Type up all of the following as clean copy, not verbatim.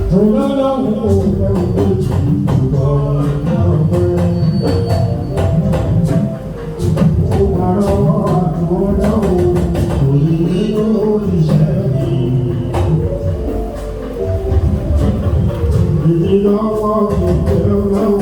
Tòlọ́lọ́hún kò fẹ́ òkú jù lọ. Ó parọ́ àtúndánwò kò yí nínú iṣẹ́ mi. Èmi lọ́wọ́ mi jẹ́ lọ́wọ́.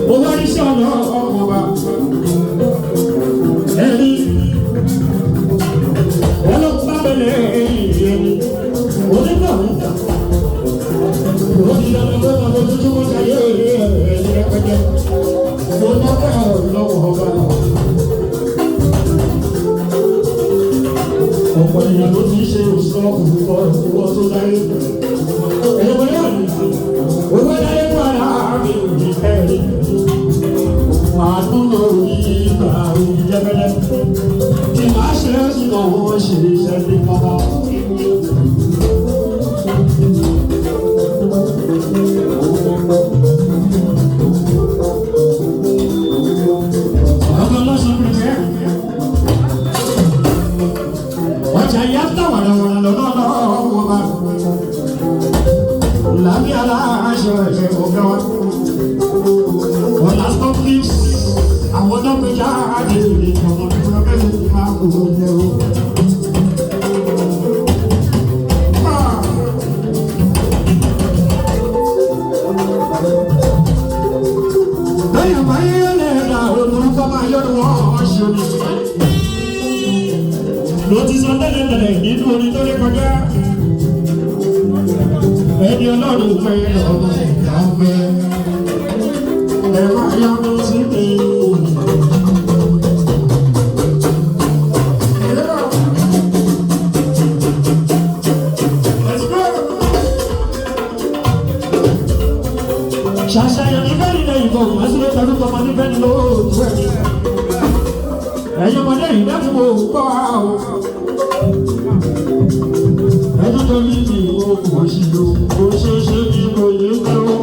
Mo wá ní sọ̀nà ọmọ wa. Ẹni ọlọ́pàá bẹ̀rẹ̀ ẹ̀yìn ẹni onígbàwó. Ó ti dáná pé màá lójoojúmọ́ ṣayé ẹ̀yìn rẹpẹtẹ. Mo dọ́pẹ́ lọ́wọ́ ọba. Ọ̀pọ̀ èèyàn ló ti ṣe òṣìṣẹ́ òkùnkùn ìwọ tó dáyé. Èèyàn yóò ní owó dáyé fún ara mi ò ní ẹ̀rí. Àdúgbò ìgbà òjẹ́fẹ́lẹ́. Tí màá ṣe é sí òun ṣe iṣẹ́ ní kọ́kọ́. Ọmọ ọlọ́sùn mi jẹ́. Ọjà yá tá wàràwàrà lọ́nà lọ́wọ́ bá. Lábí aláṣọ ẹ̀ṣẹ̀ ọ̀gá wa. Ọ̀là stop lips. Àwọn tó gbé jáde ìjọba tó lọ bẹ́ẹ̀ máa kó lé o. Lẹ́yìn báyìí lè ra olùkọ́ máa yọ̀dọ̀ wọ́n ṣe ni. Ló ti sọ tẹ́lẹ̀tẹ́lẹ̀ nínú orin tó lé kọjá. Ẹni Ọlọ́run fẹ́ ọmọ ẹ̀dá fẹ́. Ẹ máa yọnu sí mi. Let's go. Ṣàṣàyàn ní bẹ́ẹ̀ nílẹ̀ ìbọn, àṣírí pẹ̀lú tọmọ ní bẹ́ẹ̀ ni lóòótọ́ ẹ̀. Ẹ̀yin ọmọdé yìí dákun mò ń gbọ́ o. Ẹni tó ní ní òkú òṣìlú, kò ṣe é ṣe ní òye pé ó.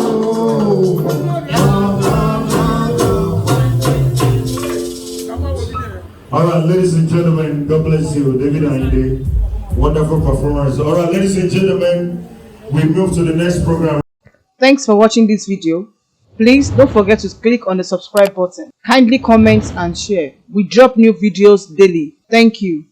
All right, ladies and gentlemen, God bless you, David Ayinde. Wonderful performance. All right, ladies and gentlemen, we move to the next program. Thanks for watching this video. Please don't forget to click on the subscribe button. Kindly comment and share. We drop new videos daily. Thank you.